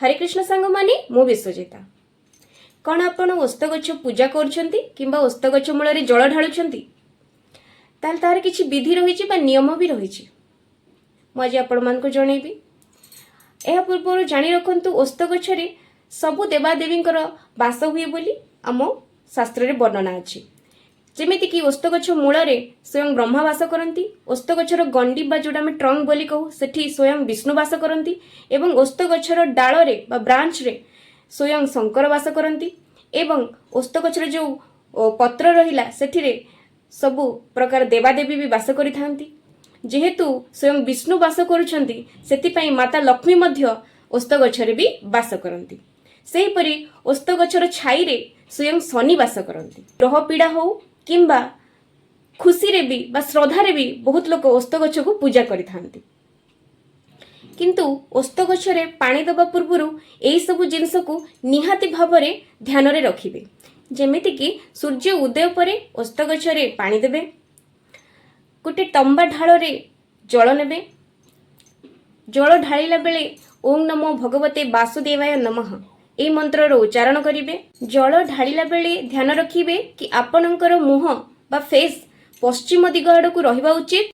ହରେ କୃଷ୍ଣ ସାଙ୍ଗମାନେ, ମୁଁ ବିଶ୍ୱଜିତା। କ'ଣ ଆପଣ ଓସ୍ତ ଗଛ ପୂଜା କରୁଛନ୍ତି କିମ୍ବା ଓସ୍ତ ଗଛ ମୂଳରେ ଜଳ ଢାଳୁଛନ୍ତି? ତାହେଲେ ତାହାର କିଛି ବିଧି ରହିଛି ବା ନିୟମ ବି ରହିଛି। ମୁଁ ଆଜି ଆପଣମାନଙ୍କୁ ଜଣେଇବି। ଏହା ପୂର୍ବରୁ ଜାଣି ରଖନ୍ତୁ, ଓସ୍ତ ଗଛରେ ସବୁ ଦେବାଦେବୀଙ୍କର ବାସ ହୁଏ ବୋଲି ଆମ ଶାସ୍ତ୍ରରେ ବର୍ଣ୍ଣନା ଅଛି। ଯେମିତିକି ଓସ୍ତ ଗଛ ମୂଳରେ ସ୍ୱୟଂ ବ୍ରହ୍ମା ବାସ କରନ୍ତି, ଓସ୍ତ ଗଛର ଗଣ୍ଡି ବା ଯେଉଁଟା ଆମେ ଟ୍ରଙ୍କ ବୋଲି କହୁ, ସେଠି ସ୍ୱୟଂ ବିଷ୍ଣୁ ବାସ କରନ୍ତି ଏବଂ ଓସ୍ତ ଗଛର ଡାଳରେ ବା ବ୍ରାଞ୍ଚରେ ସ୍ୱୟଂ ଶଙ୍କର ବାସ କରନ୍ତି ଏବଂ ଓସ୍ତ ଗଛର ଯେଉଁ ପତ୍ର ରହିଲା, ସେଥିରେ ସବୁ ପ୍ରକାର ଦେବାଦେବୀ ବି ବାସ କରିଥାନ୍ତି। ଯେହେତୁ ସ୍ୱୟଂ ବିଷ୍ଣୁ ବାସ କରୁଛନ୍ତି, ସେଥିପାଇଁ ମାତା ଲକ୍ଷ୍ମୀ ମଧ୍ୟ ଓସ୍ତ ଗଛରେ ବି ବାସ କରନ୍ତି। ସେହିପରି ଓସ୍ତ ଗଛର ଛାଇରେ ସ୍ୱୟଂ ଶନି ବାସ କରନ୍ତି। ଗ୍ରହ ପୀଡ଼ା ହଉ କିମ୍ବା ଖୁସିରେ ବି ବା ଶ୍ରଦ୍ଧାରେ ବି ବହୁତ ଲୋକ ଓସ୍ତ ଗଛକୁ ପୂଜା କରିଥାନ୍ତି। କିନ୍ତୁ ଓସ୍ତ ଗଛରେ ପାଣି ଦେବା ପୂର୍ବରୁ ଏହିସବୁ ଜିନିଷକୁ ନିହାତି ଭାବରେ ଧ୍ୟାନରେ ରଖିବେ। ଯେମିତିକି ସୂର୍ଯ୍ୟ ଉଦୟ ପରେ ଓସ୍ତ ଗଛରେ ପାଣି ଦେବେ, ଗୋଟେ ତମ୍ବା ଢାଳରେ ଜଳ ନେବେ, ଜଳ ଢାଳିଲା ବେଳେ "ଓଁ ନମୋ ଭଗବତେ ବାସୁଦେବାୟ ନମଃ" ଏହି ମନ୍ତ୍ରର ଉଚ୍ଚାରଣ କରିବେ। ଜଳ ଢାଳିଲା ବେଳେ ଧ୍ୟାନ ରଖିବେ କି ଆପଣଙ୍କର ମୁହଁ ବା ଫେସ୍ ପଶ୍ଚିମ ଦିଗ ଆଡ଼କୁ ରହିବା ଉଚିତ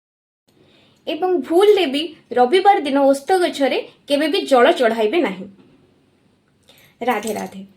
ଏବଂ ଭୁଲରେ ବି ରବିବାର ଦିନ ଓସ୍ତ ଗଛରେ କେବେ ବି ଜଳ ଚଢ଼ାଇବେ ନାହିଁ। ରାଧେ ରାଧେ।